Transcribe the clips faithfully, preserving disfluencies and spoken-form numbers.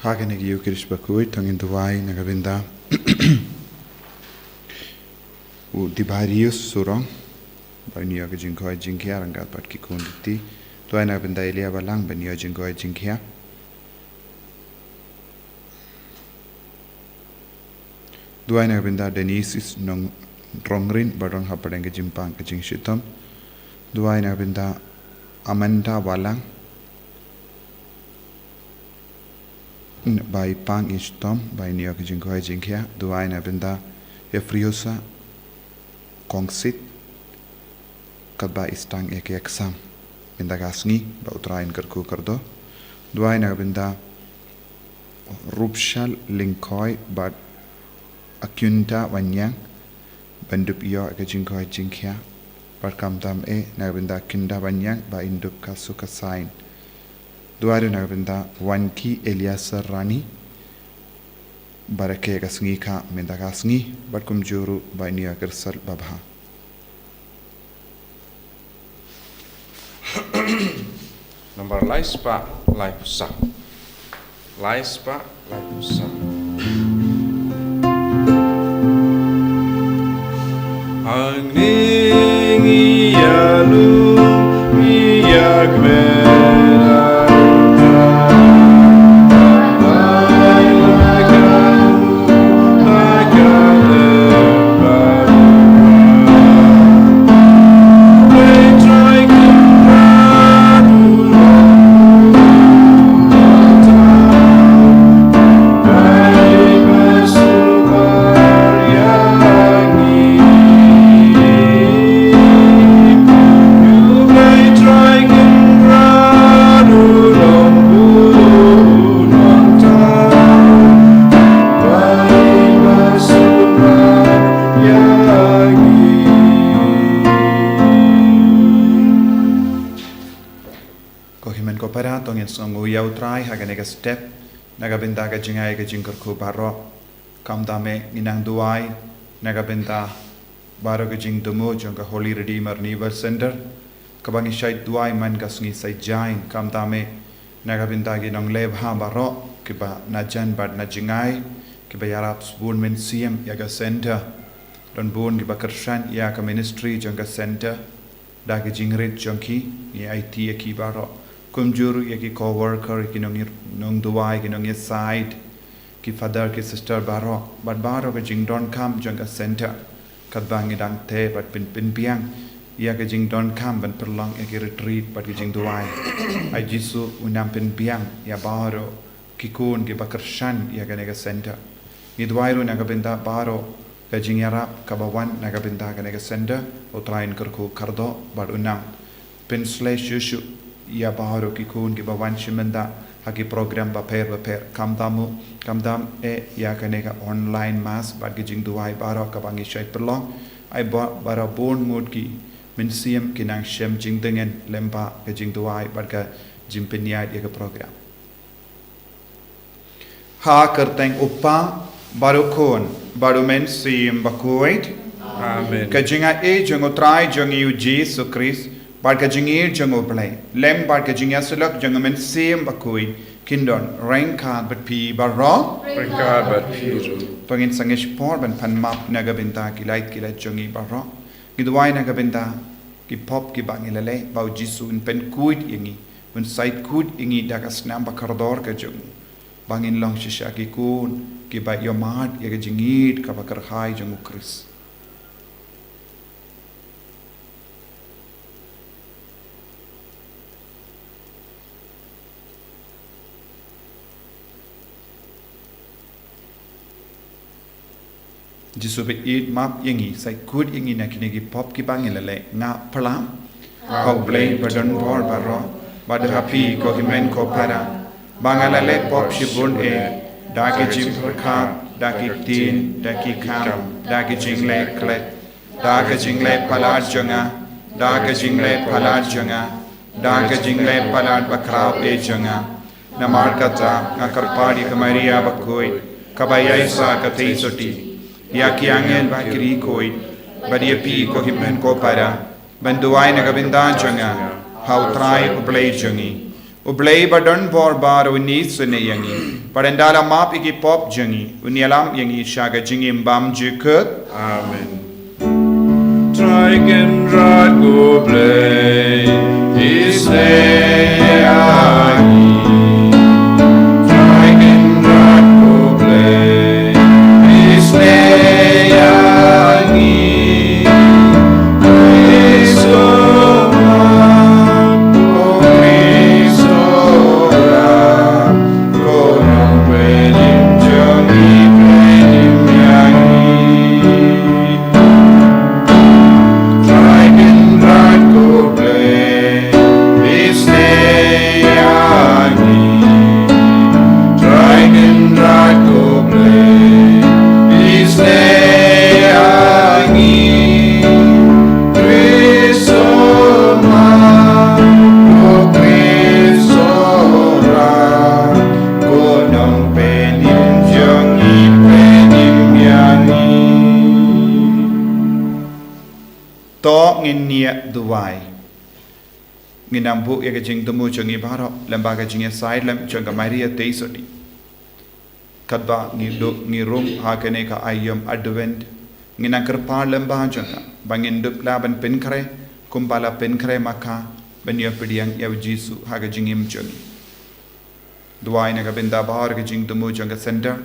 Ba kane ka Eucharist bakhuid, to ngin duwai na ka bynta u Tiberius Surong, ba un ïoh ka jingkoit jingkhiah ryngkat bad ki khun ki kti. Duwai na ka bynta Elia Balang, ba un ïoh jingkoit jingkhiah. Duwai na ka bynta Denisis Nongdrongrin, ba don hapdeng ka jingpang ka jingshitom. Duwai na ka bynta Amanda Balang, ba i pang i shitom, ba un ïoh ka jingkoit jingkhiah. Duwai na ka bynta Efriosa Kongsit, katba i sdang ïa ka exam mynta ka sngi, ba U Trai un kyrkhu kyrdoh. Duwai na ka bynta Rupshal Lyngkhoi bad Akyunda Wanniang, ban dup ïoh ka jingkoit jingkhiah. Bad khamtam eh na ka bynta Akyunda Wanniang, ba in dup ka suk ka sain. Duwai ruh na ka bynta Wanki Eliasar Rani, ba rakhe ka sngi kha mynta ka sngi, bad kumjuh ruh ba un ïoh ka result babha. Nambar lai spah laiphew saw. Lai spah laiphew saw. Hangne ngi ïalum, ngi ïakmen, Ko hynmen ko para, to ngin sngewnguh ïa U Trai ha kane ka step, na ka bynta ka jingai ka jingkyrkhu baroh. Khamtam eh ngi nang duwai na ka bynta baroh ka jingthmu jong ka Holy Redeemer Renewal Center, kaba ngi shait duwai man ka sngi sait jain. Khamtam eh na ka bynta ki nongleh bha baroh kiba na jan bad na jngai, kiba ïarap sbun mynsiem ïa ka center. Don bun kiba kyrshan ïa ka ministry jong ka center da ki jingrit jong ki, ngi aiti ïa ki baroh. Kumjuh ruh ïa ki co-worker, ki nong, nongduwai, ki nongïasaid, ki father, ki sister baroh, bad baroh ka jingdonkam jong ka center. Katba ngi dang teh bad pyn, pynbiang ïa ka jingdonkam ban pynlong ïa ki retreat bad ki jingduwai, ai Jisu un nang pynbiang ïa baroh ki khun kiba kyrshan ïa kane ka center. Ngi duwai ruh na ka bynta baroh ka jingïarap kaba wan na ka bynta kane ka center, U Trai un kyrkhu kyrdoh bad un nang pynshlei shuh shuh ïa baroh ki khun kiba wan shim bynta ha ki program bapher bapher. Khamtam, khamtam eh ïa kane ka online mass bad ki jingduwai baroh kaba ngi shait pynlong, ai ba, baroh bun ngut ki mynsiem ki nang shem jingdngen lem bad ka jingduwai bad ka jingpynïaid ïa ka program. Ha ka kyrteng U Kpa, bad U Khun, bad U Mynsiem Bakhuid. Amen. Ka jingaiei jong U Trai jong ngi U Jisu Khrist, bad ka jingïeit jong U Blei, lem bad ka jingïasyllok jong U Mynsiem Bakhuid, kin don ryngkat bad phi baroh. Ryngkat bad phi ruh. To ngin sangeh shipor ban pan map na ka bynta ki lait ki lait jong ngi baroh. Ngi duwai na ka bynta ki pop kiba ngi la leh, ba U Jisu un pynkhuid ïa ngi, un shait khuid ïa ngi da ka snam ba kordor ka jong u, ba ngin long shisha ki khun kiba ïohmad ïa ka jingïeit kaba kyrhai jong U Khrist. Jisu bad ïeit map ïa ngi, shait khuid ïa ngi na kine ki pop kiba ngi la leh. Nga pyrshang ha U Blei ba don bor baroh, bad ha phi ko hynmen ko para, ba nga la leh pop shibun eh, da ki jingpyrkhat, da ki ktien, da ki kam, da ki jingleh klet, da ka jingleh palat jong nga, da ka jingleh palat jong nga, da ka jingleh palat bakhraw eh jong nga. Namar kata nga kyrpad ïa ka Maria bakhuid, kaba ïaishah ka theisotti, ïa ki angel bad ki riewkhuid, bad ïa phi ko hynmen ko para, ban duwai na ka bynta jong nga ha U Trai U Blei jong ngi. U Blei ba don bor baroh un isynei ïa ngi, bad ynda la map ïa ki pop jong ngi, un ïalam ïa ngi sha ka jingim bymjukut. Amen. Trai Kynrad ko Blei, isynei ïa ngi. Trai Kynrad ko Blei, isynei ïa ngi. Khrist, ko Khrist, ko Khrist, ko Nongpynim jong ngi, pynim ïa ngi. Trai Kynrad ko Blei, isynei ïa ngi. Trai Kynrad ko Blei, isynei ïa ngi. Khrist, ko Khrist, ko Nongpynim jong ngi, pynim ïa ngi. To ngin ïa duwai. Ngin nang buh ïa ka jingthmu jong ngi baroh lyngba ka jingïasaid lem jong ka Maria Theisotti. Katba ngi duh ngi rung ha kane ka aïom Advent, ngin nang kyrpad lyngba jong ka ba ngin dup lah ban pynkhreh kumba la pynkhreh ma ka ban ïoh pdiang ïa u Jisu ha ka jingim jong ngi. Duwai na ka bynta baroh ka jingthmu jong ka Center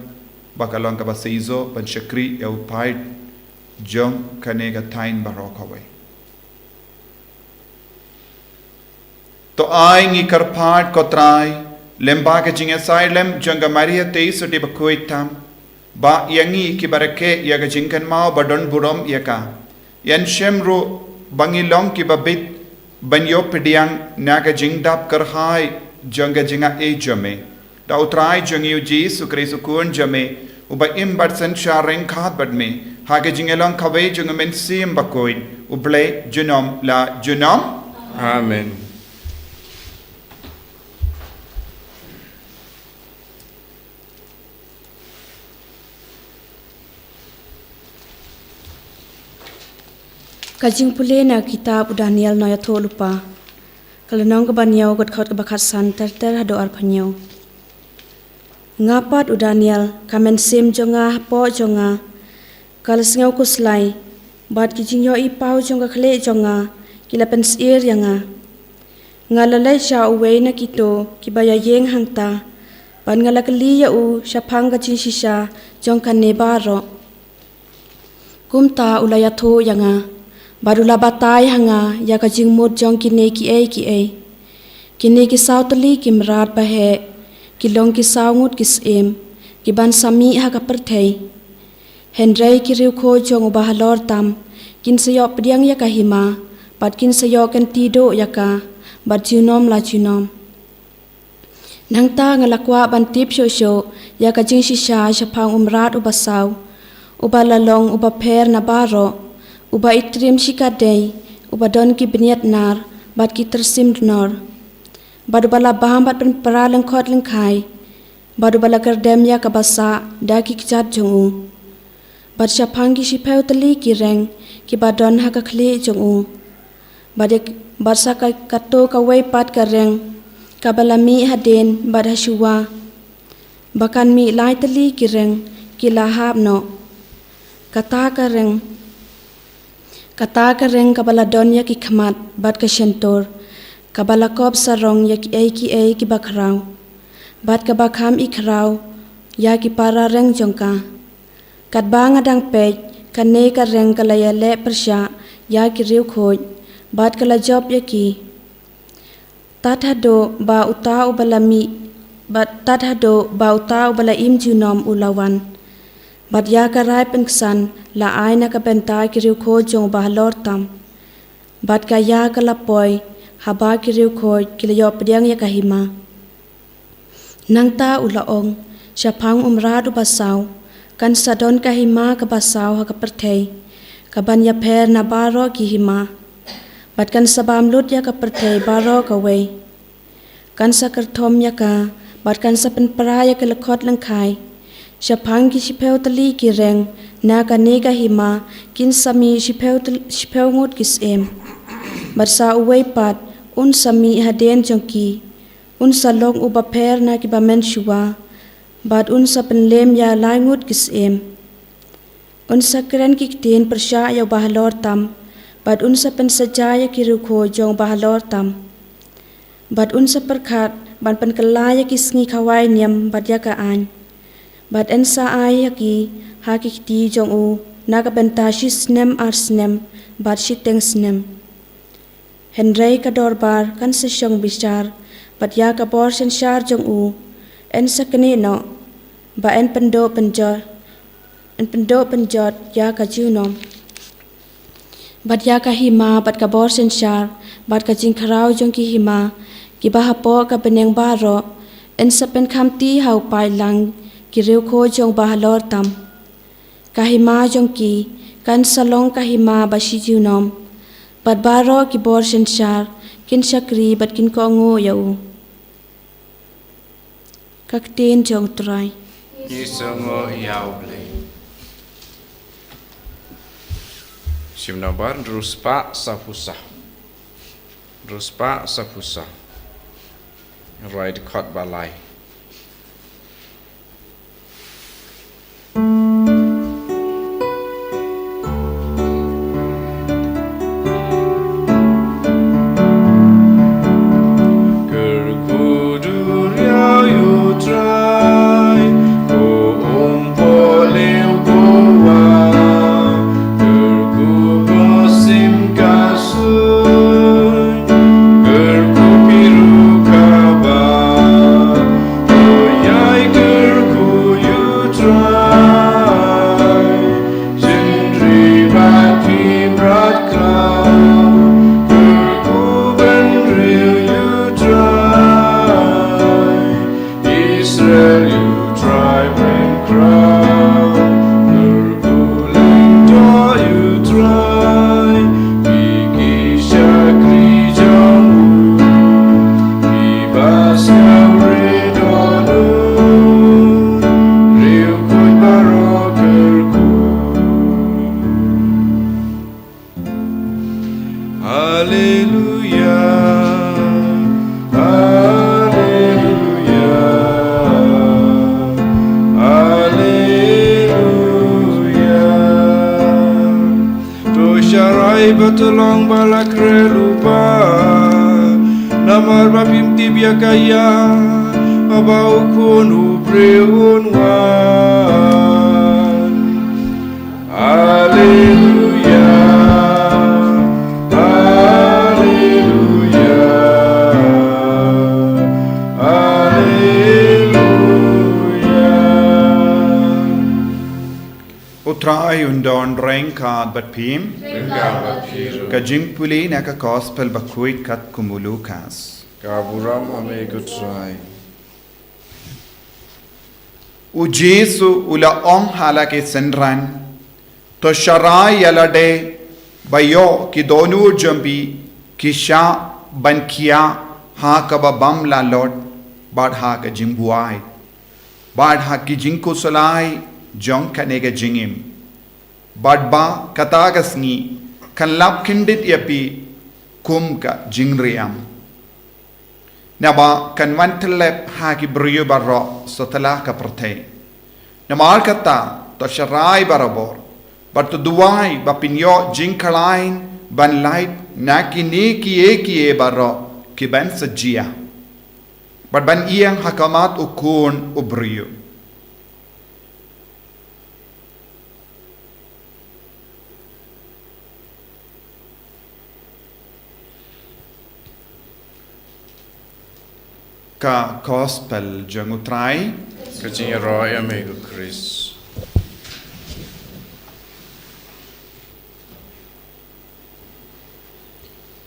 ba ka long kaba shisha ban shakri ïa u paid jong kane ka thaiñ baroh kawei. To ai ngi kyrpad, ko Trai, lyngba ka jingïasaid lem jong ka Maria Theisotti bakhuid tam, ba ïa ngi kiba rakhe ïa ka jingkynmaw ba don burom ïa ka, ïan shem ruh ba ngi long kiba bit ban ïoh pdiang na ka jingdap kyrhai jong ka jingaiei jong me. Da u Trai jong ngi u Jisu Khrist u Khun jong me, uba im bad synshar ryngkat bad me ha ka jingïalong kawei jong u Mynsiem Bakhuid, u Blei junom la junom. Amen. Ka jingpule na ka kitab u Daniel nongïathuhlypa. Ka lynnong kaba hynñiew, ka dkhot kaba khatsan ter ter haduh arphew hynñiew. Nga pat u Daniel, ka mynsiem jong nga hapoh jong nga ka la sngew khuslai, bad ki jingïohi paw jong ka khlieh jong nga ki la pynsyier ïa nga. Nga la leit sha uwei na kito kiba ïaïeng hangta, bad nga la kylli ïa u shaphang ka jingshisha jong kane baroh. Kumta u la ïathuh ïa nga, bad u la batai ha nga ïa ka jingmut jong kine kiei kiei. Kine ki saw tylli ki mrad baheh ki long ki saw ngut ki syiem kiban sa mih ha ka pyrthei. Hynrei ki riewkhuid jong uba halor tam kin sa ïoh pdiang ïa ka hima, bad kin sa ïoh kynti duh ïa ka bad junom la junom. Nangta nga la kwah ban tip shuh shuh ïa ka jingshisha shaphang u mrad uba saw, uba la long uba pher na baroh, uba itriem shikatdei, uba don ki bniat nar bad ki tyrsim dnor, bad uba la bam bad pynpra lyngkhot lyngkhai, bad uba la kyrdem ïa kaba sah da ki kjat jong u. Bad shaphang ki shiphew tylli ki reng kiba don ha ka khlieh jong u, bad ïa, bad sa ka, kato kawei pat ka reng kaba la mih hadien bad hashuwa, ba kan mih lai tylli ki reng ki la hap noh. Kata ka reng, kata ka reng kaba la don ïa ki khmat bad ka shyntur, kaba la kop sarong ïa kiei kiei kiba khraw, bad kaba kham i khraw ïa ki para reng jong ka. Katba nga dang peit, kane ka reng ka la ïaleh pyrshah ïa ki riewkhuid, bad ka la jop ïa ki. Tad haduh ba uta uba la mih, bad tad haduh ba uta uba la im junom u la wan. Bad ïa ka rai pynksan la ai na ka bynta ki riewkhuid jong uba halor tam. Bad ka ïa ka la poi haba ki riewkhuid ki la ïoh pdiang ïa ka hima. Nangta u la ong, shaphang u mrad uba saw, kan sa don ka hima kaba saw ha ka pyrthei, kaban ïapher na baroh ki hima, bad kan sa bam lut ïa ka pyrthei baroh kawei. Kan sa kyrthom ïa ka, bad kan sa pynpra ïa ka lyngkhot lyngkhai. Shaphang ki shiphew tylli ki reng na kane ka hima kin sa mih shiphew tyl-, shiphew ngut ki syiem. Bad sa uwei pat un sa mih hadien jong ki. Un sa long u bapher na ki bymmen shuwa, bad un sa pynlem ïa lai ngut ki syiem. Un sa kren ki ktien pyrshah ïa u bahalor tam, bad un sa pynsaja ïa ki riewkhuid jong u bahalor tam. Bad un sa pyrkhat ban pynkylla ïa ki sngi khawai niam bad ïa ka aiñ. Bad yn sa ai ha ki, ha ki kti jong u, na ka bynta shi snem ar snem, bad shiteng snem. Hynrei ka dorbar kan sa shong bishar, bad ïa ka bor synshar jong u, yn sa knieh noh, ba yn pynduh pynjot, yn pynduh pynjot ïa ka junom. Bad ïa ka hima, bad ka bor synshar, bad ka jingkhraw jong ki hima, kiba hapoh ka bneng baroh, yn sa pynkhamti ha u paidlang ki riewkhuid jong u bahalor tam. Ka hima jong ki, kan sa long ka hima ba shi junom, bad baroh ki bor synshar, kin shakri bad kin kohnguh ïa u. Ka ktien jong u Trai. Ngi sngewnguh ïa u Blei. Shim nambar hynriew spah sawphew saw. Hynriew spah sawphew saw. Rwai dkhot ba lai. Kyrkhu duriaw ïa u Trai, ko um pohliew ko wah, kyrkhu bosim ka suiñ, kyrkhu pyrkhat kaba, ko ïai kyrkhu ïa u Trai. Jingri bad ki mrad khlaw, kyrkhu bynriew ïa u Trai. Israel ïa u Trai pynkhraw, kyrkhu lyngdoh ïa u Trai. Ki ki shakri jong u, kiba sngewrit don u, riewkhuid baroh kyrkhu. Haleluya, haleluya, haleluya. To sharai ba to long ba la khreh lypa, namar ba phim tip ïa ka ïa, haba u Khun u briew un wan. Haleluya, haleluya, haleluya. U Trai un don ryngkat bad phim. Ryngkat bad phi ruh. Ka jingpule na ka Gospel bakhuid katkum u Lukas. Ka burom ha me ko Trai. U Jisu u la ong ha la ki synran, to sharai ïa lade ba ïoh ki dohnud jong phi ki shah ban khiah ha kaba bym lah lut, bad ha ka jingbuaid, bad ha ki jingkhuslai jong kane ka jingim. Bad ba kata ka sngi kan lap kyndit ïa phi kum ka jingriam. Naba kan wan tyllep ha ki briew baroh satlak ka pyrthei. Namar kata to sharai barabor, bad to duwai ba phin ïoh jingkhlaiñ ban lait na kine kiei kiei baroh kiban sa jia, bad ban ïeng ha khmat u Khun u briew. Ka Gospel jong u Trai. Ka jingïaroh ïa me ko Khrist.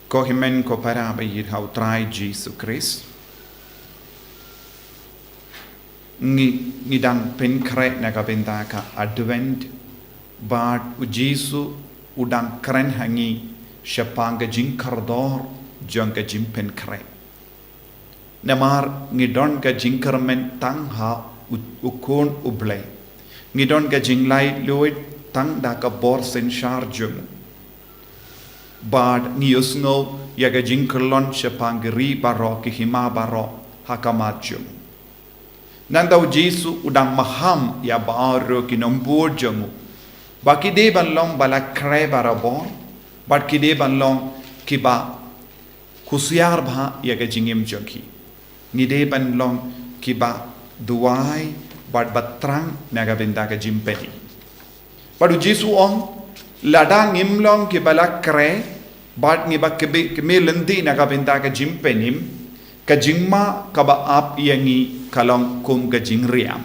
Ko hynmen ko para ba ïeit ha u Trai Jisu Khrist. Ngi, ngi dang pynkhreh na ka bynta ka Advent, bad u Jisu u dang kren ha ngi shaphang ka jingkordor jong ka jingpynkhreh. Namar ngi don ka jingkyrmen tang ha u, u Khun u Blei. Ngi don ka jinglaitluid tang da ka bor synshar jong u. Bad ngi ïohsngew ïa ka jingkyllon shaphang ki ri baroh, ki hima baroh. ha ka mat jong u. Nangta u Jisu u dang maham ïa baroh ki nongbud jong u ba ki dei ban long ba la khreh barabor, bad ki dei ban long kiba husiar bha ïa ka jingim jong ki. Ngi dei ban long kiba duwai bad ba trang na ka bynta ka jingpynim. Bad u Jisu u ong, lada ngim long kiba la khreh bad ngi ba kbe kmie lynti na ka bynta ka jingpynim, ka jingma kaba ap ïa ngi ka long kum ka jingriam.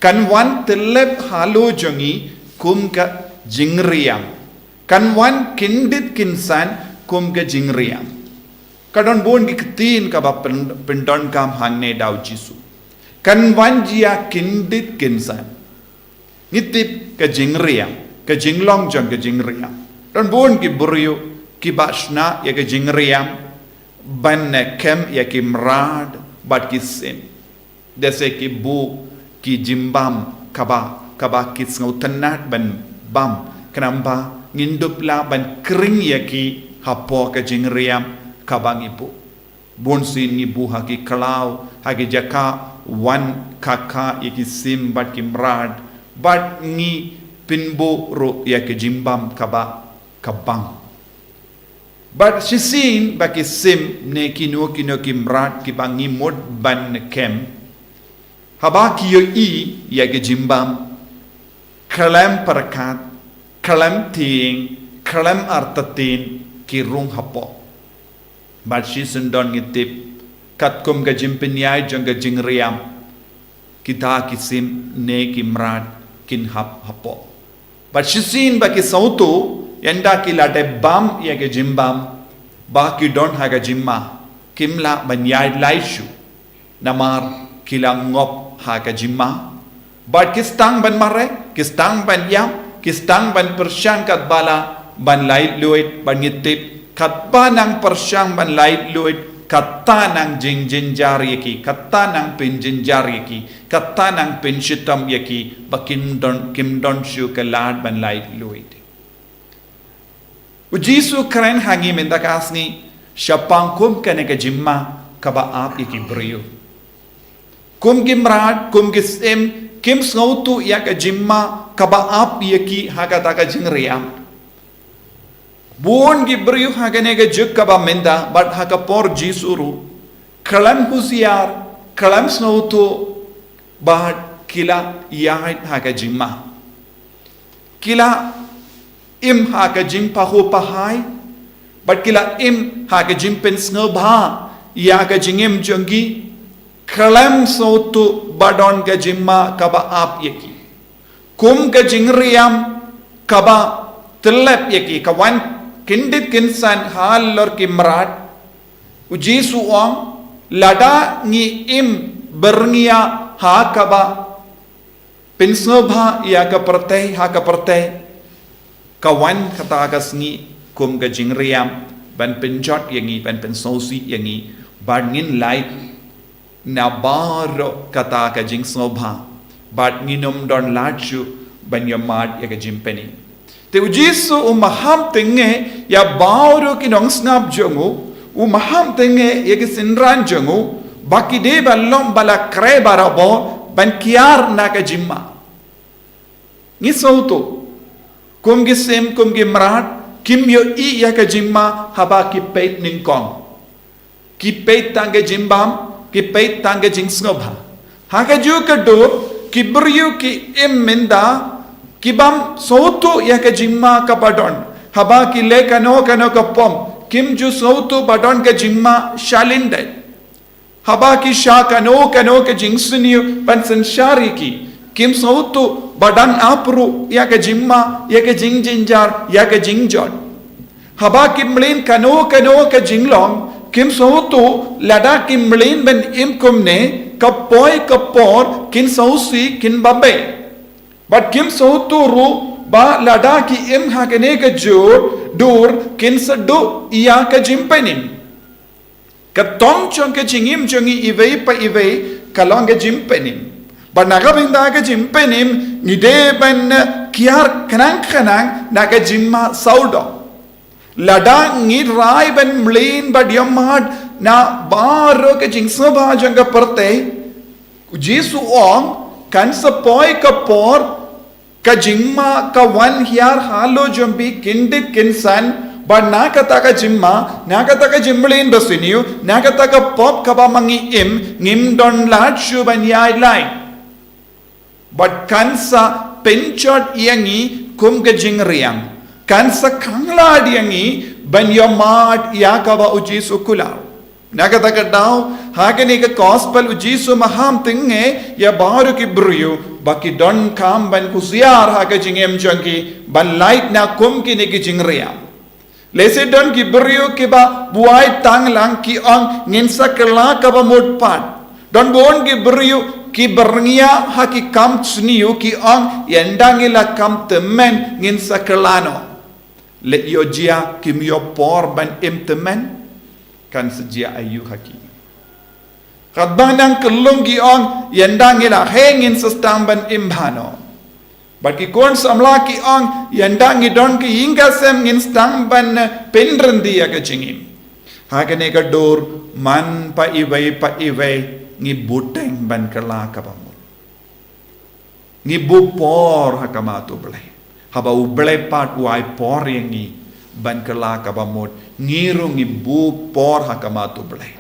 Kan wan tylep halor jong ngi kum ka jingriam. Kan wan kyndit kynsan kum ka jingriam. Ka don bun ki ktien kaba pyn-, pyndonkam hangne da u Jisu. Kan wan jia kyndit kynsan. Ngi tip ka jingriam, ka jinglong jong ka jingriam. Don bun ki briew kiba shna ïa ka jingriam ban kem ïa ki mrad bad ki sim. Dei se ki buh ki jingbam kaba, kaba ki sngewtynnat ban bam, khnang ba ngin dup lah ban kring ïa ki hapoh ka jingriam kaba ngi buh. Bunsien ngi buh ha ki khlaw, ha ki jaka wan khakha ïa ki sim bad ki mrad, bad ngi pynbuh ruh ïa ki jingbam kaba, ka bang. Bad shisien ba ki sim ne kino kino ki mrad kiba ngi mut ban kem, haba ki ïohi ïa ki jingbam, khlem pyrkhat, khlem tieng, khlem artatien, ki rung hapoh. Bad shisyndon ngi tip, katkum ka jingpynïaid jong ka jingriam, kita ki sim ne ki mrad kin hap hapoh. Bad shisien ba ki sngewthuh, ynda ki la dep bam ïa ka jingbam ba ki don ha ka jingma, kim lah ban ïaid lai shuh. Namar ki la ngop ha ka jingma. Bad ki sdang ban mareh, ki sdang ban ïap, ki sdang ban pyrshang katba lah ban laitluid, bad ngi tip, katba nang pyrshang ban laitluid, kata nang jingjynjar ïa ki, kata nang pynjynjar ïa ki, kata nang pynshitom ïa ki, ba kim don, kim don shuh ka lad ban laitluid. U Jisu u kren ha ngi mynta ka sngi shaphang kum kane ka jingma kaba ap ïa ki briew. Kum ki mrad, kum ki sim, kim sngewthuh ïa ka jingma kaba ap ïa ki ha kata ka jingriam. Bun ki briew ha kane ka juk kaba mynta, bad ha ka por Jisu ruh, khlem husiar, khlem sngewthuh, bad ki la ïaid ha ka jingma. Ki la im ha ka jingphahu phahai, bad ki la im ha ka jingpynsngewbha ïa ka jingim jong ki, khlem sngewthuh ba don ka jingma kaba ap ïa ki. Kum ka jingriam kaba tylep ïa ki, ka wan kyndit kynsan halor ki mrad. U Jisu u ong, lada ngi im byrngia ha kaba pynsngewbha ïa ka pyrthei ha ka pyrthei, ka wan kata ka sngi kum ka jingriam ban pynjot ïa ngi, ban pynsngewsih ïa ngi, bad ngin lait na baroh kata ka jingsngewbha, bad ngin ym don lad shuh ban ïa mad ïa ka jingpynim. Te u Jisu u maham tyngngoh ïa baroh ki nongsngap jong u, u maham tyngngoh ïa ki synran jong u, ba ki dei ban long ba la khreh barabor ban kiar na ka jingma. Ngi sngewthuh, kum ki sim, kum ki mrad, kim ïohi ïa ka jingma haba ki peit nyngkong. Ki peit tang ka jingbam, ki peit tang ka jingsngewbha. Ha kajuh ka dur, ki briew ki im mynta, ki bym sngewthuh ïa ka jingma kaba don. Haba ki leh kano kano ka pom, kim ju sngewthuh ba don ka jingma shalyndet. Haba ki shah kano kano ka jingsniew ban synshar ïa ki, kim sngewthuh ba dang ap ruh ïa ka jingma, ïa ka jingjynjar, ïa ka jingjot. Haba ki mlien kano kano ka jinglong, kim sngewthuh lada ki mlien ban im kumne, ka poi ka por kin sngewsih, kin bam beit. Bad kim sngewthuh ruh ba lada ki im ha kane kajuh dur, kin sa duh ïa ka jingpynim. Ka tong jong ka jingim jong ngi iwei pa iwei ka long ka jingpynim. Bad na ka bynta ka jingpynim, ngi dei ban kiar khnang khnang na ka jingma sawdong. Lada ngi rai ban mlien bad ïa mad Na baroh ka jingsngewbha jong ka pyrthei, u Jisu u ong, kan sa poi ka por, ka jingma ka wan hiar halor jong phi kyndit kynsan, bad na kata ka jingma, na kata ka jingmlien basniew, na kata ka pop kaba ma ngi im, ngim don lad shuh ban ïaid lait. Bad kan sa pynjot ïa ngi kum ka jingriam. Kan sa khanglad ïa ngi ban ïohmad ïa kaba u Jisu u kular. Na kata ka daw, ha kane ka gospel u Jisu u maham tyngne ïa baroh ki briew ba ki donkam ban husiar ha ka jingim jong ki, ban lait na kum kine ki jingriam. Lehse don ki briew kiba buaid tang lang, ki ong, ngin sa kylla kaba mut pat. Don bun ki briew ki byrngia ha ki kam sniew, ki ong, ynda ngi la kam tymmen ngin sa kylla noh. Lehse ïoh jia kim ïoh por ban im tymmen, kan sa jia aïu ha ki. Katba nang kyllung ki ong, ynda ngi la heh ngin sa sdang ban im bha noh. Bad ki khun samla ki ong, ynda ngi don ki ïing ki sem ngin sdang ban, eh, pynrynti ïa ka jingim. Ha kane ka dur, man pat iwei pat iwei ngi bteng ban kylla kaba mut. Ngi buh por ha khmat u Blei. Haba u Blei pat u ai por ïa ngi ban kylla kaba mut, ngi ruh ngi buh por ha khmat u Blei.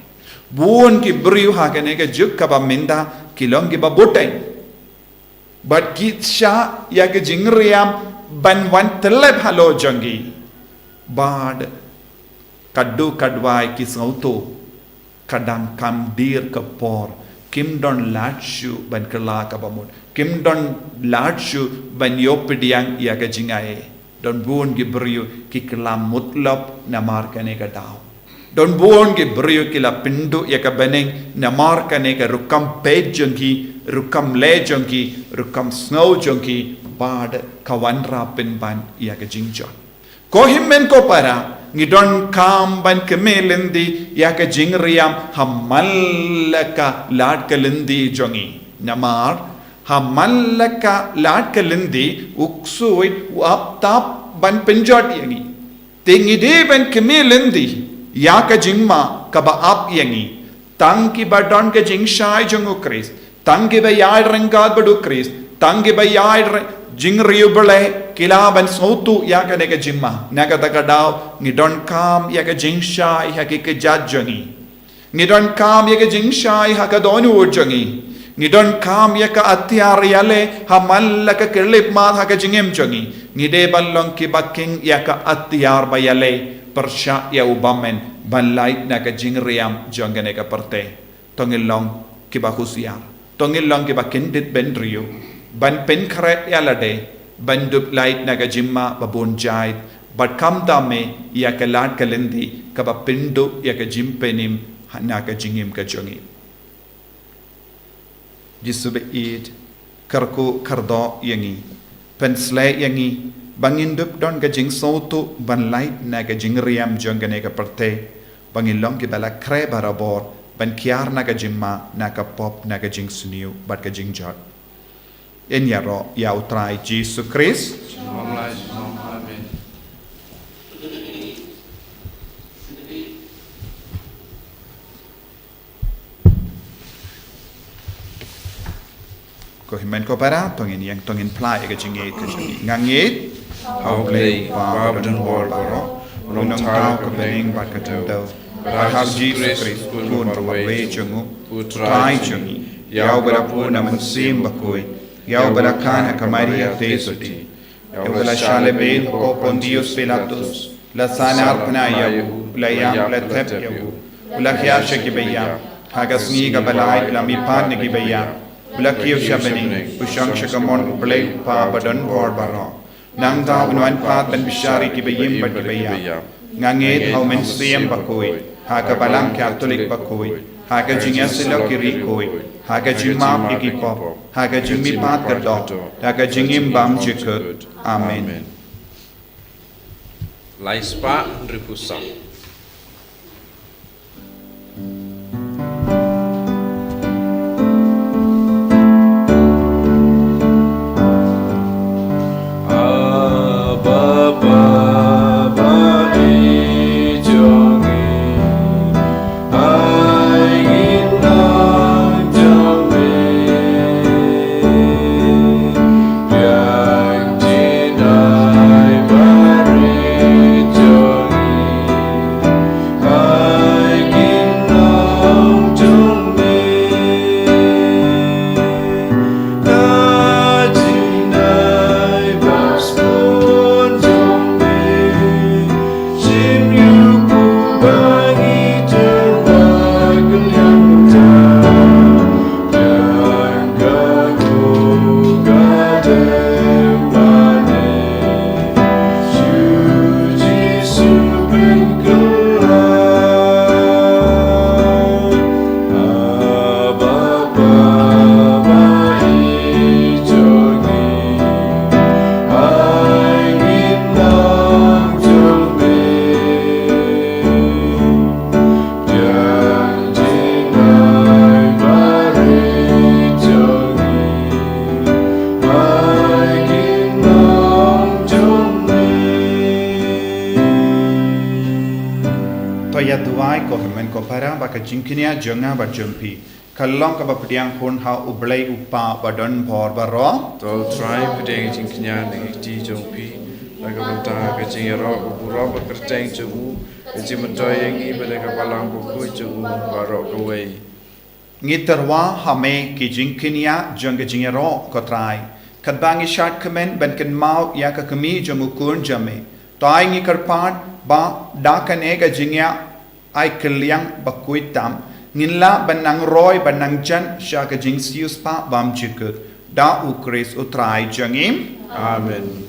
Bun ki briew ha kane ka juk kaba mynta ki long kiba bteng. Bad ki shah ïa ka jingriam ban wan tyllep halor jong ki. Bad katto katwei ki sngewthuh, ka dang kham dier ka por, kim don lad shuh ban kylla kaba mut, kim don lad shuh ban ïoh pdiang ïa ka jingaiei. Don bun ki briew ki kylla mutlop namar kane ka daw. Don bun ki briew ki la pynduh ïa ka bneng namar kane ka rukom peit jong ki, rukom leh jong ki, rukom sngew jong ki, bad ka wanrah pynban ïa ka jingjot. Ko hynmen ko para, ngi donkam ban kmie lynti ïa ka jingriam ha man la ka lad ka lynti jong ngi. Namar ha man la ka lad ka lynti u ksuid u ap tap ban pynjot ïa ngi. Te ngi dei ban kmie lynti ïa ka jingma kaba ap ïa ngi. Tang kiba don ka jingshai jong u Khrist, tang kiba ïaid ryngkat bad u Khrist, tang kiba ïaid ry-, jingriewblei, ki lah ban sngewthuh ïa kane ka jingma. Na kata ka daw, ngi donkam ïa ka jingshai ha ki kjat jong ngi. Ngi donkam ïa ka jingshai ha ka dohnud jong ngi. Ngi donkam ïa ka atiar ïaleh ha man la ka khyllipmat ha ka jingim jong ngi. Ngi dei ban long kiba kheiñ ïa ka atiar ba ïaleh pyrshah ïa u bymmen ban lait na ka jingriam jong kane ka pyrthei. To ngin long kiba husiar. To ngin long kiba kyndit bynriew ban pynkhreh ïa lade ban dup lait na ka jingma ba bun jait, bad khamtam eh ïa ka lad ka lynti kaba pynduh ïa ka jingpynim ha na ka jingim ka jong ngi. Jisu baieit, kyrkhu kyrdoh ïa ngi, pynshlei ïa ngi ba ngin dup don ka jingsngewthuh ban lait na ka jingriam jong kane ka pyrthei, ba ngin long kiba la khreh barabor ban kiar na ka jingma, na ka pop, na ka jingsniew bad ka jingjot. Yn ïaroh ïa u Trai Jisu Khrist. Amen. Ko hynmen ko para, to ngin ïeng, to ngin phla ïa ka jingngeit ka jong ngi. Nga ngeit ha U Blei U Kpa badonbor baroh, u nongthaw ka bneng bad ka khyndew, bad ha U Jisu Khrist, u Khun ba marwei jong u, u Trai jong ngi, ïa uba la pun na u Mynsiem Bakhuid, ïa uba la kha na ka Maria Theisotti, ïa uba la shah lehbeiñ ha u koit Pontius Pilatus, la sahnarphna ïa u, u la ïap, u la thep ïa u, u la hiar sha kiba ïap, ha ka sngi kaba lai u la mihpat na kiba ïap, u la kiew sha bneng, u shong sha kamon U Blei U Kpa badonbor baroh. Nangta un wan pat ban bishar ïa kiba im bad kiba ïap. Nga ngeit ha u Mynsiem Bakhuid, ha ka Balang Katholik bakhuid, ha ka jingïasyllok ki riewkhuid, ha ka jingmap ïa ki pop, ha ka jingmihpat ka doh, ha ka jingim bymjukut. Amen. Lai spah hynriewphew saw. Ko hynmen ko para, ba ka jingkñia jong nga bad jong phi ka long kaba pdiang hun ha U Blei U Kpa ba don bor baroh. To U Trai, pdiang ka jingkñia na ka kti jong phi, na ka bynta ka jingïaroh ka burom ba kyrteng jong u, ka jingmyntoi ïa ngi bad ka Balang Bakhuid jong u baroh kawei. Ngi tyrwa ha me ki jingkñia jong ka jingïaroh, ko Trai, katba ngi shad kmen ban kynmaw ïa ka kmie jong u Khun jong me. To ai ngi kyrpad ba da kane ka jingïa ai kylliang ba khuid tam, ngin lah ban nang roi ban nang jan sha ka jingsiewspah bymjukut, da U Khrist U Trai jong ngi. Amen.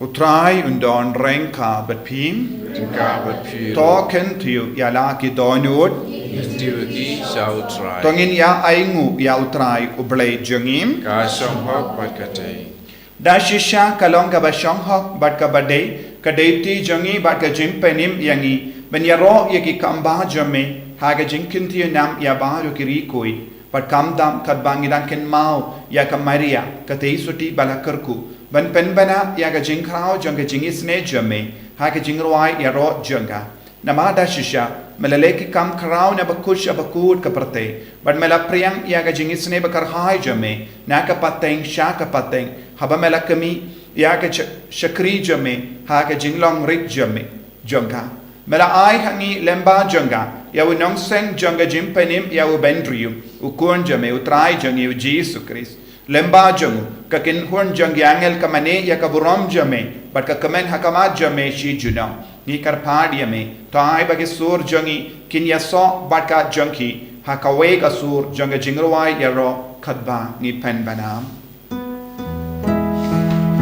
U Trai un don ryngkat bad phi. Ryngkat bad phi. To kyntiew ïa la ki dohnud. Kyntiew ïa ki sha U Trai. To ngin ïa ainguh ïa U Trai U Blei jong ngi. Ka shong hok bad ka dei. Da shisha ka long kaba shong hok bad kaba dei, ka duty jong ngi bad ka jingpynim ïa ngi ban ïaroh ïa ki kam ba jong me ha ka jingkyntiew nam ïa baroh ki riewkhuid. Bad khamtam katba ngi dang kynmaw ïa ka Maria, ka tei suti ba la kyrkhu, ban pynbna ïa ka jingkhraw jong ka jingisynei jong me ha ka jingrwai ïaroh jong ka. Namar da shisha me la leh ki kam khraw na bakut sha bakut ka pyrthei, bad me la pdiang ïa ka jingisynei ba kyrhai jong me na ka pateng sha ka pateng, haba me la kmih ïa ka sha-, shakri jong me ha ka jinglong rit jong me, jong ka. Me la ai ha ngi lyngba jong ka ïa u nongseng jong ka jingpynim ïa u Bynriew, u Khun jong me, U Trai jong ngi U Jisu Khrist. Lyngba jong u, ka kynhun jong ki angel ka mane ïa ka burom jong me, bad ka kmen ha khmat jong me shi junom. Ngi kyrpad ïa me, to ai ba ki sur jong ngi kin ïasoh bad ka jong ki ha kawei ka sur jong ka jingrwai ïaroh katba ngi pynbna.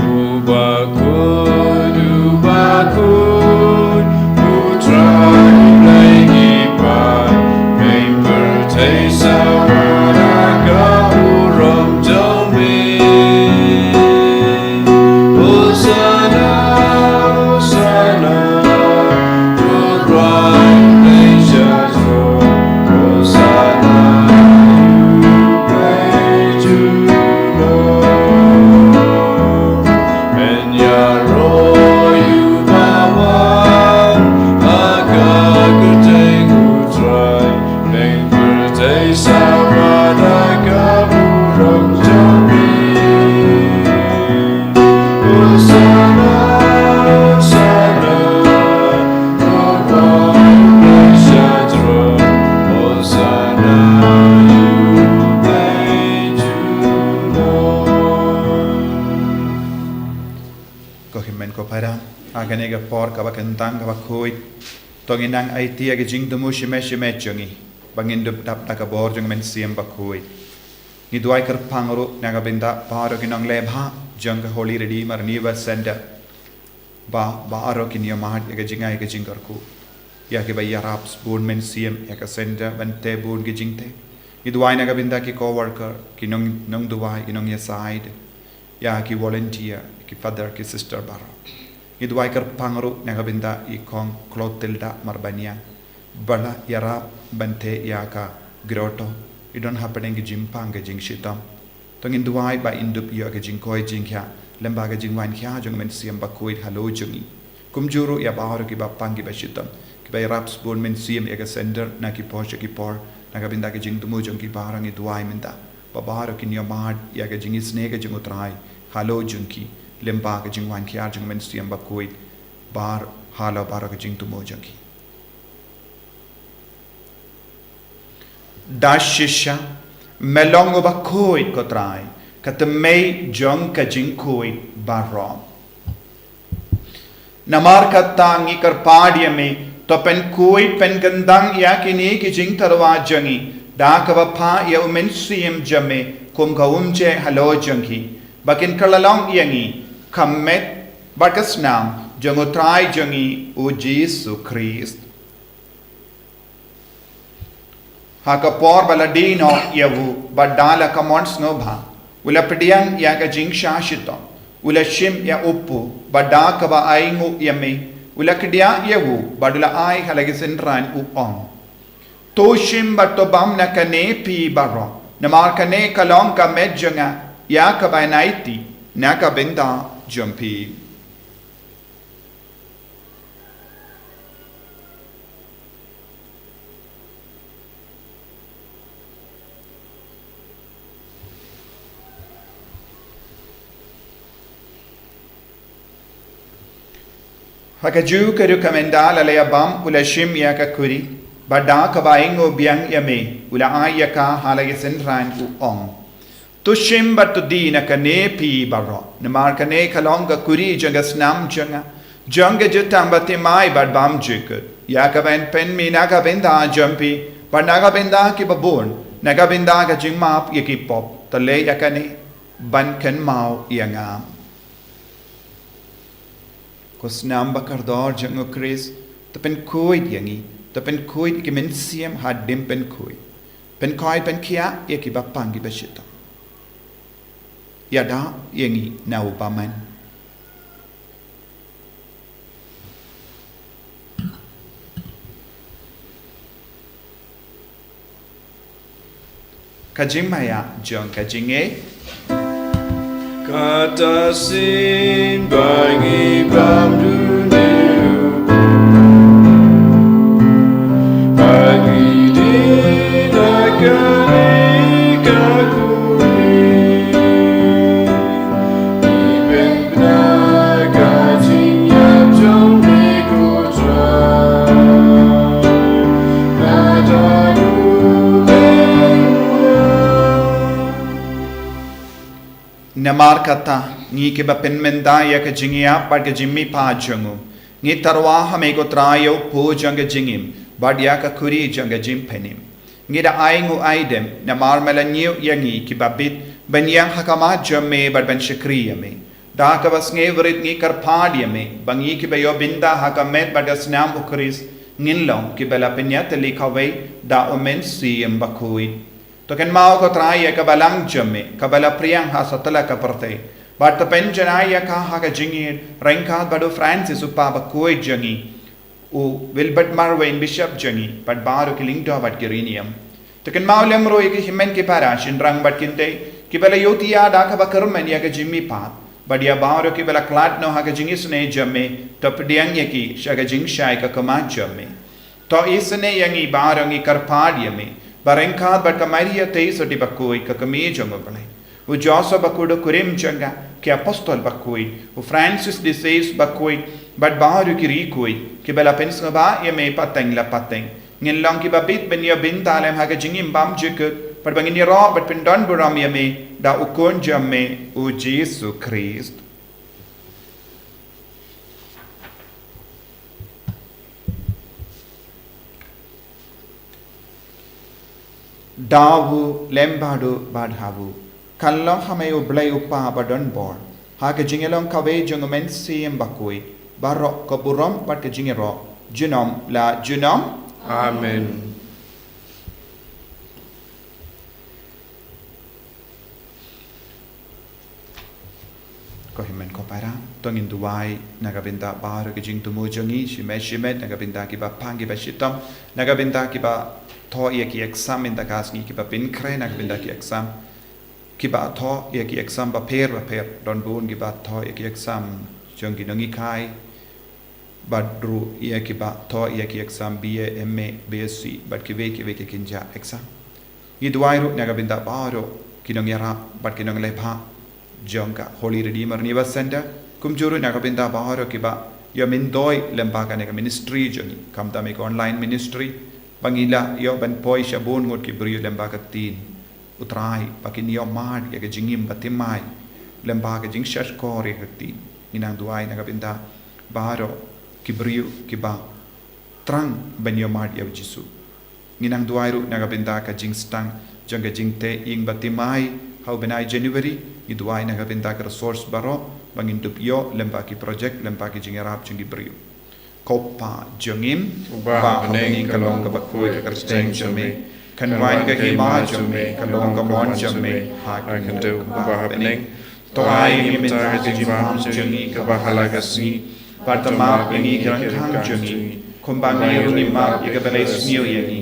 U bakhuid, u bakhuid, U Trai Blei ngi pat, pynpyrthei sawa da ka burom jong me. Hosanna, Hosanna, to U Trai Blei sha throne. Hosanna ïa U Blei junom. Pynïaroh ïa uba wan ha ka kyrteng U Trai, pynpyrthei sawa da ka burom jong me. Hosanna, Hosanna, to U Blei sha throne. Hosanna ïa U Blei junom. Ko hynmen ko para, ha kane ka por kaba kyntang kaba khuid, to ngin nang aiti ïa ka jingthmu shimet shimet jong ngi ba ngin dup dap da ka bor jong U Mynsiem Bakhuid. Ngi duwai kyrpang ruh na ka bynta baroh ki nongleh bha jong ka Holy Redeemer Renewal Center, ba baroh kin ïohmad ïa ka jingai ka jingkyrkhu, ïa kiba ïarap sbun mynsiem ïa ka center ban tei bun ki jingtei. Ngi duwai na ka bynta ki co-worker, ki nong, nongduwai, ki nongïasaid, ïa ki volunteer, ki father, ki sister baroh. Ngi duwai kyrpang ruh na ka bynta i Kong Clotilda Marbaniang, ba la ïarap ban tei ïa ka grotto. I don hapdeng ki jingpang ki jingshitom. To ngin duwai ba in dup ïoh ka jingkoit jingkhiah lyngba ka jingwan khia jong U Mynsiem Bakhuid halor jong ngi. Kumjuh ruh ïa baroh kiba pang kiba shitom, kiba ïarap sbun mynsiem ïa ka center na ki por sha ki por, na ka bynta ka jingthmu jong ki baroh ngi duwai mynta ba baroh kin ïohmad ïa ka jingisynei ka jong U Trai halor jong ki, lyngba ka jingwan khia jong U Mynsiem Bakhuid, bad halor baroh ka jingthmu jong ki. Da shisha me long uba khuid ko Trai, ka thymmei jong ka jingkhuid baroh. Namar kata ngi kyrpad ïa me, to pynkhuid pynkyndang ïa kine ki jingtyrwa jong ngi da kaba phah ïa U Mynsiem jong me kum ka umjai halor jong ki, ba kin kylla long ïa ngi ka met bad ka snam jong U Trai jong ngi U Jisu Khrist. Ha ka por ba la die noh ïa u, bad da la ka mon sngewbha, u la pdiang ïa ka jingshah shitom, u la shim ïa u kpu, bad da kaba ainguh ïa me, u la kdiah ïa u, bad u la ai ha la ki synran, u ong: To shim bad to bam na kane phi baroh, namar kane ka long ka met jong nga ïa kaba yn aiti na ka bynta jong phi. Ha kajuh ka rukom ynda la ïa bam, u la shim ïa ka kuri, bad da kaba ainguh biang ïa me, u la ai ïa ka ha la ki synran, u ong: To shim bad to die na kane phi baroh, namar kane ka long ka kuri jong ka snam jong nga, jong ka jutang bathymmai bad bymjukut, ïa kaba yn pynmih na ka bynta jong phi bad na ka bynta kiba bun, na ka bynta ka jingmap ïa ki pop. To leh ïa kane ban kynmaw ïa nga. Ko snam ba kordor jong u Khrist, to pynkhuid ïa ngi, to pynkhuid ïa ki mynsiem hadien pynkhuid. Pynkhuid, pynkhiah ïa kiba pang kiba shitom. Ïada ïa ngi na u bymman. Ka jingmaïa jong ka jingngeit. Kata sien ba ngi bam dune u, ba ngi die na kane ka kuri. Namar kata, ngi kiba pynmynta ïa ka jingïap bad ka jingmihpat jong u, ngi tyrwa ha me ko Trai ïa u pud jong ka jingim bad ïa ka kuri jong ka jingpynim. Ngi da ainguh aidem namar me la ñiew ïa ngi kiba bit ban ïeng ha khmat jong me bad ban shakri ïa me. Da kaba sngewrit ngi kyrpad ïa me ba ngi kiba ïoh bynta ha ka met bad ka snam u Khrist ngin long kiba la pynïatylli kawei da u Mynsiem Bakhuid. To kynmaw ko Trai ïa ka balang jong me kaba la phriang ha satlak ka pyrthei, bad to pynjanai ïa ka ha ka jingïeit ryngkat bad u Francis u Papa bakhuid jong ngi, u Wilbert Marwein Bishop jong ngi, bad baroh ki lyngdoh bad ki riewniam. To kynmaw lem ruh ïa ki hynmen ki para shynrang bad kynthei kiba la ïohthiah da kaba kyrmen ïa ka jingmihpat, bad ïa baroh kiba la khlad noh ha ka jingisynei jong me. To pdiang ïa ki sha ka jingshai ka khmat jong me. To isynei ïa ngi baroh, ngi kyrpad ïa me ba ryngkat bad ka Maria Theisotti bakhuid, ka kmie jong u Blei, u Joseph bakhuid u kurim jong ka, ki apostol bakhuid, u Francis de Sales bakhuid, bad baroh ki riewkhuid kiba la pynsngewbha ïa me pateng la pateng, ngin long kiba bit ban ïoh bynta lem ha ka jingim bymjukut, bad ba ngin ïaroh bad pyndonburom ïa me da u Khun jong me u Jisu Khrist. Da u lem bad u bad ha u, kan long ha me u Blei u Kpa badonbor, ha ka jingïalong kawei jong u Mynsiem Bakhuid, baroh ka burom bad ka jingïaroh junom la junom. Amen. Ko hynmen ko para, to ngin duwai na ka bynta baroh ki jingthmu jong ngi, shimet shimet, na ka bynta kiba pang kiba shitom, na ka bynta kiba thoh ïa ki exam mynta ka sngi, kiba pynkhreh na ka bynta ki exam, kiba thoh ïa ki exam bapher bapher, don bun kiba thoh ïa ki exam jong ki nonghikai, bad ruh ïa kiba thoh ïa ki exam B A, M A, B S C, bad kiwei kiwei ki kynja exam. Ngi duwai ruh na ka bynta baroh ki nongïarap bad ki nongleh bha jong ka Holy Redeemer Neighbor Centre, kumjuh ruh na ka bynta baroh kiba ïoh myntoi lem bad kane ka ministry jong ngi, khamtam ïa ka online ministry, ba ngi la ïoh ban poi sha bun ngut ki briew lem bad ka ktien u Trai, ba kin ïoh mad ïa ka jingim bathymmai lem bad ka jingshahshkor ïa ka ktien. Ngi nang duwai na ka bynta baroh ki briew kiba thrang ban ïoh mad ïa u Jisu. Ngi nang duwai ruh na ka bynta ka jingsdang jong ka jingteh ïing bathymmai ha u bnai January. Ngi duwai na ka bynta ka resource baroh ba ngin dup ïoh lem bad ki project, lem bad ki jingïarap jong ki briew. Ko Pa jong ngi, uba ha bneng, ka long kaba khuid ka kyrteng jong me. Kan wan ka hima jong me, ka long ka mon jong me ha kane kaba ha bneng. To ai ïa ngi mynta ka jingbam jong ngi kaba ha la ka sngi, bad to map ïa ngi ki ryngkang jong ngi, kumba ngi ruh ngi map ïa kiba leh sniew ïa ngi.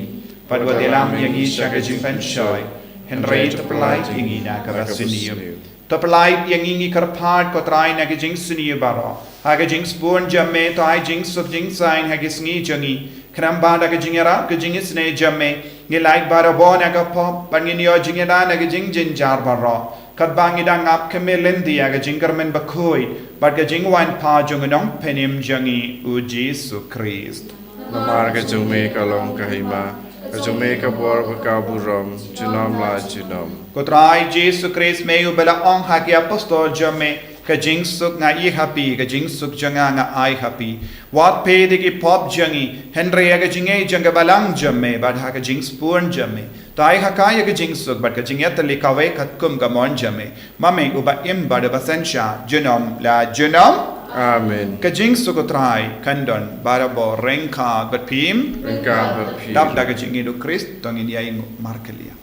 Bad wat ïalam ïa ngi sha ka jingpynshoi, hynrei to pyllait ïa ngi na ka basniew. To pyllait ïa ngi, ngi kyrpad ko Trai, na ka jingsniew baroh. Ha ka jingsbun jong me to ai jingsuk jingsaiñ ha ki sngi jong ngi. Khnang ba da ka jingïarap ka jingisynei jong me, ngin lait barabor na ka pop, bad ngin ïoh jingïada na ka jingjynjar baroh. Katba ngi dang ap khmih lynti ïa ka jingkyrmen bakhuid bad ka jingwan pat jong u Nongpynim jong ngi u Jisu Khrist. Namar ka jong me ka long ka hima, ka jong me ka bor bad ka burom, junom la junom. Ko Trai Jisu Khrist, me uba la ong ha ki apostol jong me, ka jingsuk nga ai ha phi, ka jingsuk jong nga nga ai ha phi. Wat peit ïa ki pop jong ngi, hynrei ïa ka jingngeit jong ka balang jong me, bad ha ka jingsbun jong me to ai ha ka ïa ka jingsuk bad ka jingïatylli kawei katkum ka mon jong me. Ma me uba im bad uba synshar junom la junom. Amen. Ka jingsuk u Trai kan don barabor ryngkat bad phi. Ryngkat bad phi. Dap da ka jingïeit u Khrist to ngin ïai nguh markylliang.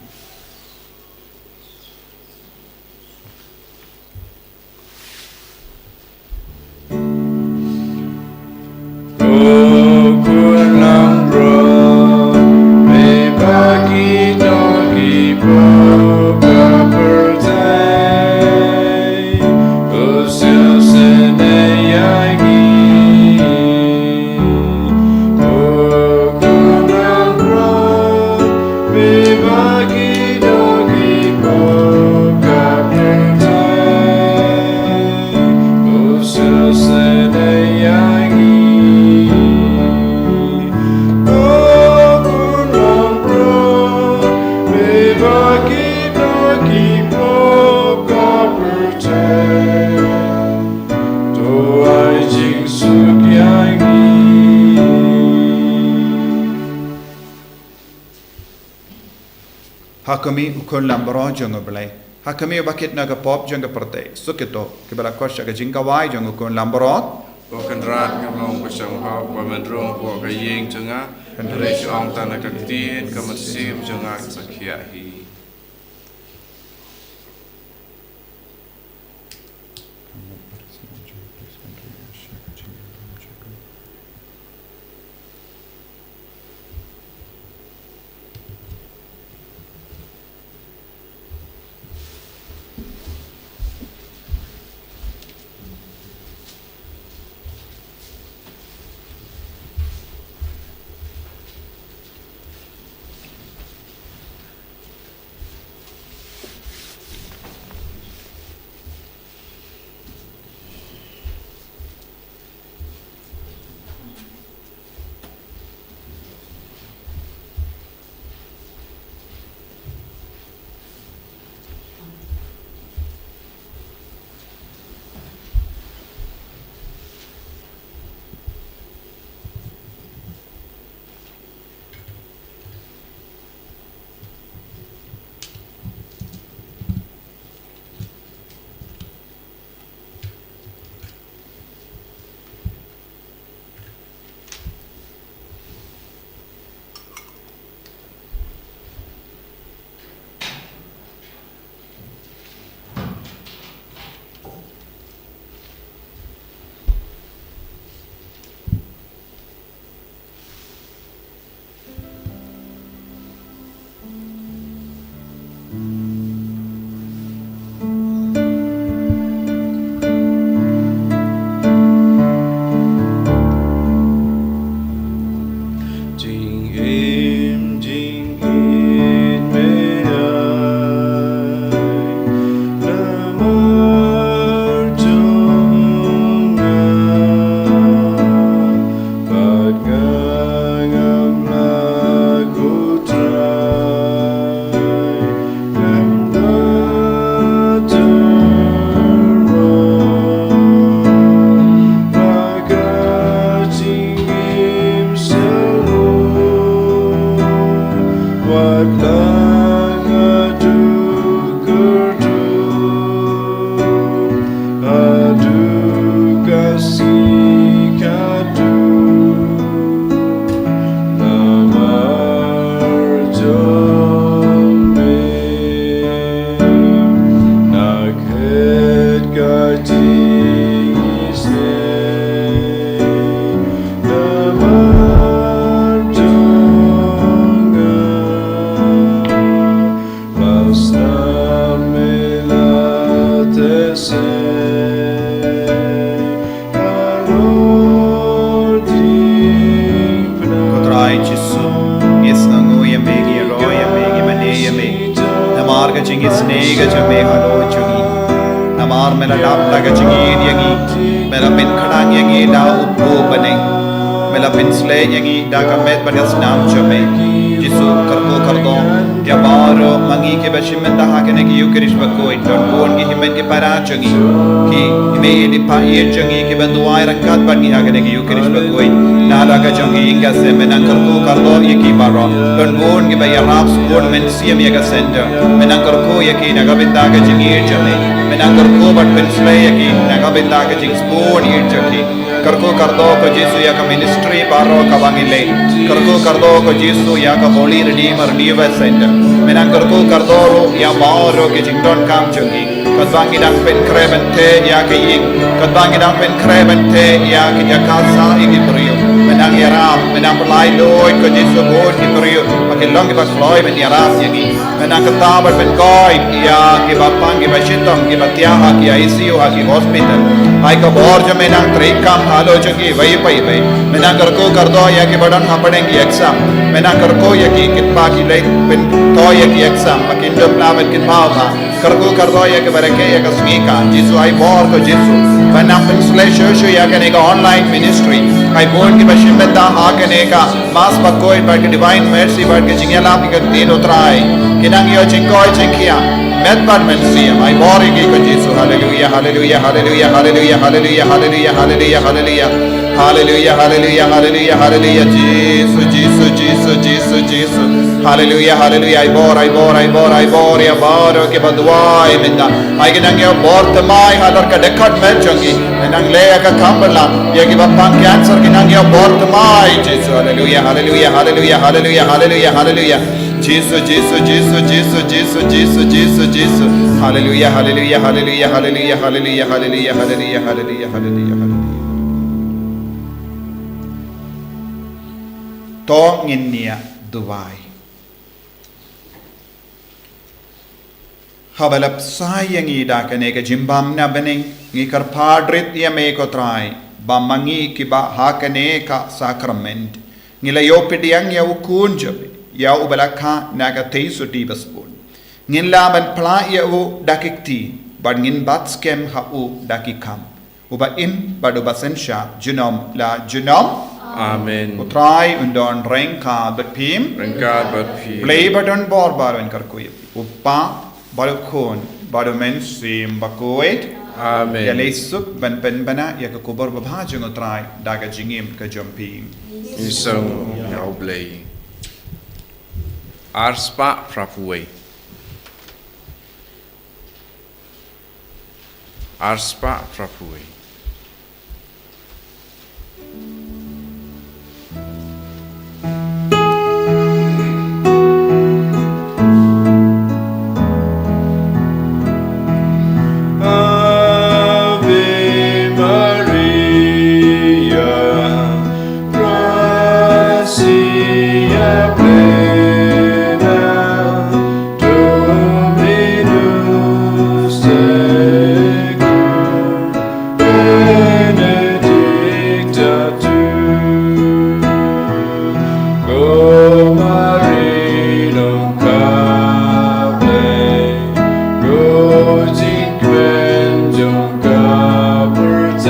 Ko khun langbrot, me bad ki dohki pop ka pyrthei, to sngewsynei ïa ngi. Ko khun langbrot, me bad ki dohki pop ka pyrthei, to sngewsynei ïa ngi. Ko khun langbrot, me bad ki dohki pop ka pyrthei, to ai jingsuk ïa ngi. Ha khmih u khun langbrot jong u Blei. Ha khmih uba kit na ka pop jong ka pyrthei. Suk ïa kito kiba la khot sha ka jingkawei jong u khun langbrot. Ko Kynrad, nga long ba shong hok ba men rung hapoh ka ïing jong nga. Hynrei shu ong tang na ka ktien, ka mynsiem jong nga kan sa khiah hi. Me la lap da ka jingïeit ïa ngi. Me la pynkhlaiñ ïa ngi da u buh bneng. Me la pynsleh ïa ngi da ka met bad ka snam jong me. Jisu, kyrkhu kyrdoh ïa baroh ma ngi kiba shim bynta ha kane ka Ïukharist bakhuid. Don bun ki hynmen ki para jong ngi, ki hynmen ki para jong ngi kiba duwai ryngkat bad ngi ha kane ka Ïukharist bakhuid. Na la ka jong ngi ïing ka sem, me nang kyrkhu kyrdoh ïa ki baroh. Don bun kiba ïarap sbun mynsiem ïa ka center. Me nang kyrkhu ïa ki na ka bynta ka jingïeit jong me. Me nang kyrkhu bad pynsleh ïa ki na ka bynta ka jingsbun ïeit jong ki. Kyrkhu kyrdoh ko Jisu ïa ka ministry baroh kaba ngi leh. Kyrkhu kyrdoh ko Jisu ïa ka Holy Redeemer Revival Center. Me nang kyrkhu kyrdoh ruh ïa baroh ki jingdonkam jong ngi. Katba ngi dang pynkhreh ban theh ïa ka ïing, katba ngi dang pynkhreh ban theh ïa ka jaka sah ïa ki briew, me nang ïarap, me nang pynlait luid ko Jisu bun ki briew ba ki long kiba kloi ban ïarap ïa ngi. Me nang kyrta bad pynkoit ïa kiba pang, kiba shitom, kiba thiah ha ki I C U, ha ki hospital. Ai ka bor jong me nang treikam halor jong kiwei pa kiwei. Me nang kyrkhu kyrdoh ïa kiba don hapdeng ki exam. Me nang kyrkhu ïa ki, kitba ki leh pynthoh ïa ki exam ba kin dup la bad kin paw ba. Kyrkhu kyrdoh ïa kiba rakhe ïa ka sngi ka. Jisu, ai bor ko Jisu ban nang pynsleh shuh shuh ïa kane ka online ministry. Ai bun kiba shim bynta ha kane ka Mass bakhuid bad ka Divine Mercy bad ka jingïalap ïa ka ktien U Trai. Ki nang ïoh jingkoit jingkhiah met bad mynsiem. Ai bor ïa ki ko Jisu. Haleluya, haleluya, haleluya, haleluya, haleluya, haleluya, haleluya, haleluya. Haleluya, haleluya, haleluya, haleluya. Jisu, Jisu, Jisu, Jisu, Jisu. Haleluya, haleluya. Ai bor, ai bor, ai bor, ai bor ïa baroh kiba duwai mynta. Ai ki nang ïoh bor thymmai halor ka dkhot met jong ki. Ki nang leh ïa ka kam bala. Ïa kiba pang cancer ki nang ïoh bor thymmai. Jisu, haleluya, haleluya, haleluya, haleluya, haleluya, haleluya. Jisu, Jisu, Jisu, Jisu, Jisu, Jisu, Jisu. Haleluya, haleluya, haleluya, haleluya, haleluya, haleluya, haleluya, haleluya, haleluya, haleluya. To ngin ïa duwai. Haba la pynshai ïa ngi da kane ka jingbam na bneng, ngi kyrpad rit ïa me ko Trai, ba ma ngi kiba ha kane ka sakrament, ngi la ïoh pdiang ïa u Khun jong me, ïa uba la kha na ka theisotti basbun. Ngin lah ban phla ïa u da ki kti, bad ngin bat skhem ha u da ki kam. Uba im bad uba synshar junom la junom. Amen. U Trai un don ryngkat bad phi. Ryngkat bad phi. Blei ba don bor baroh un kyrkhu ïa phi. U Kpa bad u Khun bad u Mynsiem Bakhuid. Amen. Ïaleh suk ban pynbna ïa ka khubor babha jong u Trai da ka jingim ka jong phi. Ngi sngew ïa U Blei. Arspah phraphew wei. Arspah phraphew wei. Ave Maria, gratia plena, Dominus tecum, benedicta tu cum mulieribus, benedictus fructus ventris tuus, Iesus.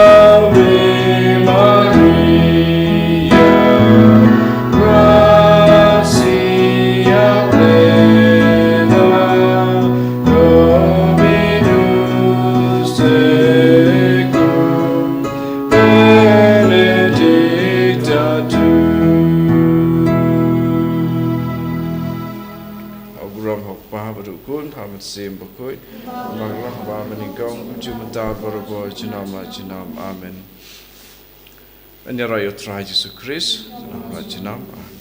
Ave Maria, gratia plena, Dominus tecum, benedicta tu. Ha u burom ha u Kpa bad u Khun bad u Mynsiem Bakhuid. Kumba la long ha ba mynnyngkong, kumjuh mynta, barabor, junom la junom. Amen. Ngin ïaroh ïa u Trai Jisu Khrist, junom la junom. Amen.